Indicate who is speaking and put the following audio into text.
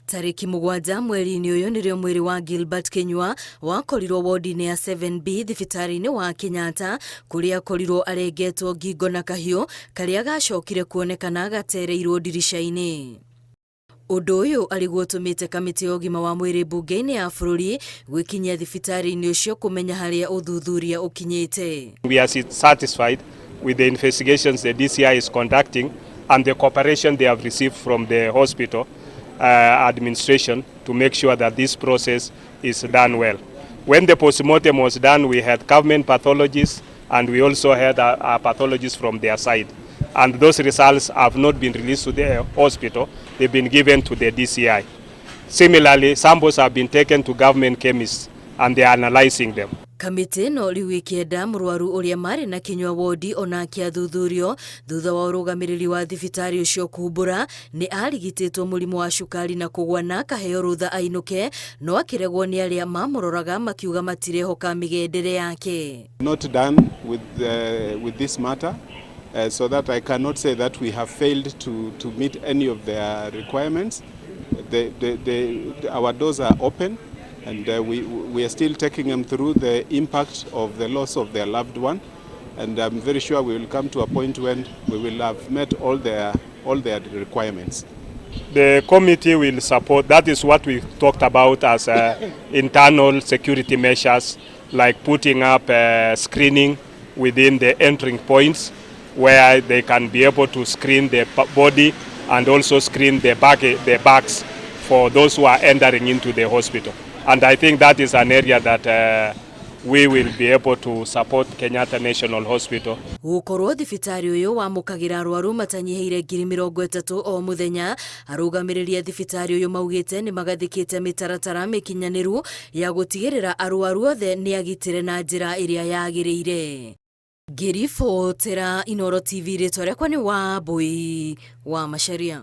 Speaker 1: Tarĩki 7 mweri-inĩ ũyũ nĩrĩo mwĩrĩ wa Gilbert Kinyua wakorirwo wodi-inĩ ya 7B thibitarĩ-inĩ wa Kenyatta, kũrĩa akorirwo arengetwo ngingo na kahiũ karĩa gacokire kuonekana gatereirwo ndirica-inĩ. Ũndũ ũyũ arĩguo ũtũmĩte kamĩtĩ ya ũgima wa mwĩrĩ mbunge-inĩ ya bũrũri gwĩkinyia thibitarĩ-inĩ ũcio kũmenya harĩa ũthuthuria ũkinyĩte.
Speaker 2: We are satisfied with the investigations the DCI is conducting and the cooperation they have received from the hospital administration to make sure that this process is done well. When the postmortem was done, we had government pathologists and we also had a pathologist from their side. And those results have not been released to the hospital, they've been given to the DCI. Similarly, samples have been taken to government chemists and they are analyzing them.
Speaker 1: Kamĩtĩ ĩno rĩu ĩkĩenda mũrwaru ũrĩa marĩ na Kinyua wodi onake athuthurio thutha wa ũrũgamĩrĩri wa thibitarĩ ũcio kumbũra nĩ arigitĩtwo mũrimũ wa cukari na kũgwa na akaheo rũtha ainũke, no akĩregwo nĩ arĩa mamũroraga makiuga matirehoka mĩgendere yake.
Speaker 3: Not done with this matter, so that I cannot say that we have failed to meet any of their requirements. Our doors are open and we are still taking them through the impact of the loss of their loved one. And I'm very sure we will come to a point when we will have met all their requirements.
Speaker 2: The committee will support, that is what we talked about as internal security measures, like putting up screening within the entering points where they can be able to screen the body and also screen the bags for those who are entering into the hospital. And I think that is an area that we will be able to support Kenyatta National Hospital.
Speaker 1: Gũkorwo thibitarĩ ũyũ wamũkagĩra arwaru matanyihĩire 30,000 o mũthenya, arũgamĩrĩri a thibitarĩ ũyũ maugĩte nĩ magathĩkĩte mĩtaratara mĩkinyanĩru ya gũtigĩrĩra arwaru othe nĩ agitĩre na njĩra ĩrĩa yagĩrĩire. Ngĩribotera Inooro TV, rĩtwa rĩakwa nĩ Wambui wa Macharia.